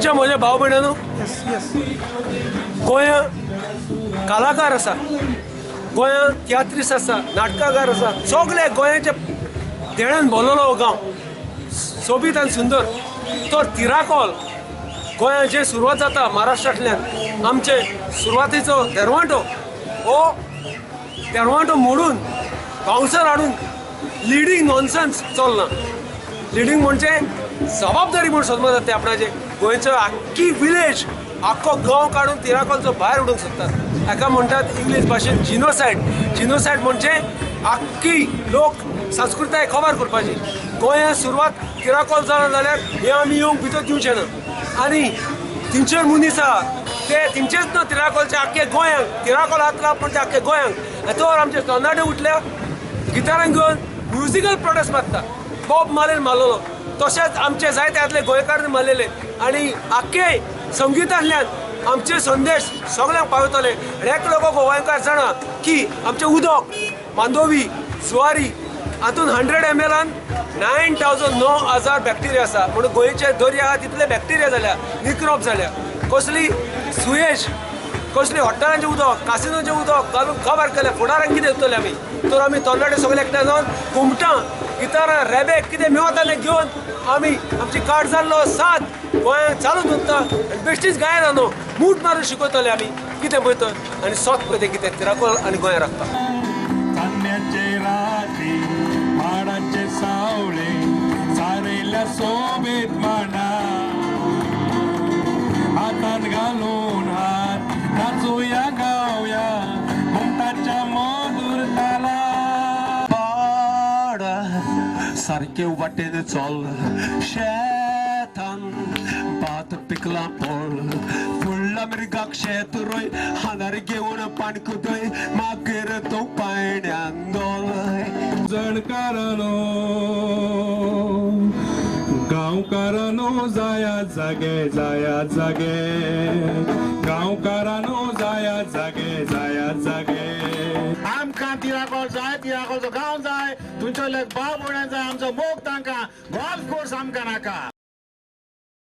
आमच्या म्हज्या भाव भयणांनो, गोंया कलाकार आसा, गोंया तियात्रीस आसा, नाटकाकार आसा, सगळे गोंयाच्या देण्यान भरलेलो हो गांव सोबीत आनी सुंदर. तर तिराकोल गोंया जे सुरवात जाता महाराष्ट्रांतल्यान, आमचे सुरवातेचो देरवांटो, हो देरवांटो मोडून बाउन्सर हाडून लिडींग नॉनसन्स चलना. लिडींग म्हणजे जबाबदारी म्हूण समजता ते आपणाचे. गोंयचो आख्खी विलेज, आख्खो गांव काडून तिराकोलचो भायर उडोवंक सोदतात. हाका म्हणटात इंग्लीश भाशेन जिनोसायड. जिनोसायड म्हणजे आख्खी लोक संस्कृताय खबर करपाची. गोंयांत सुरवात तिराकोल जाला जाल्यार हे आमी येवंक भितर दिवचे ना. आनी थंयचेर मनीस आहा ते थंयचेच न्हू, तिराकोलचे आख्खे गोंयांक तिराकोल हात लावप म्हणजे आख्खे गोंयांक. तर आमचे तरणाटे उठल्या गिटारान घेवन म्युजिकल प्रोटेस्ट मारता. बॉब मार्लेन मारलेलो, तशेंच आमचे जायते आदले गोंयकार मारलेले. आनी आख्खे संगितांतल्यान आमचे संदेश सगळ्यांक पावयतले. आनी एक लोक गोंयकार जाणा की आमचें उदक मांडोवी जुवारी हातून 100 ml 9,000 9,000 bacteria आसा. म्हणून गोंयचे दर्या आहा तितले बॅक्टेरिया जाल्या, मिक्रोब जाल्या. कसली सुयेज, कसली हॉटेलांचें उदक, कासिनोचें उदक घालून खबर केल्या. फुडारान कितें येतले आमी? तर आमी तरणाटे सगळे एकठांय जावन घुमटां, गिटारां, रेबेक कितें मेवता तें घेवन आमी आमची काड जाल्लो साथ गोंयांत चालू दवरता. आनी बेश्टीच गायना न्हू, मूठ मारून शिकयतले आमी कितें पळय तर. आनी सोत पळय तें कितें तिराकोल आनी गोंया राखता. चान्न्याचे राती माडाचे सावळे सारयल्या सोबीत मांडा, हातान घालून हात नाचूया गावया घुमटाच्या मधुर ताला. पाडा सारके वाटेन चल, शेतान भात पिकला पळ, फुडला मिरगाक शेत रोय, हानार घेवन पाण कुदय, मागीर तूं पायण्यान दोल. जणकारानो गांवकारानो जाया जागे, जाया जागे, गांवकारानो जाया जागे, जाया जागे. आमकां तिराकोल जाय, तिराकोलचो गांव जाय, तुमचो लेख भाव भयणां जाय, आमचो मोग तांकां, गोल्फ कोर्स आमकां नाका.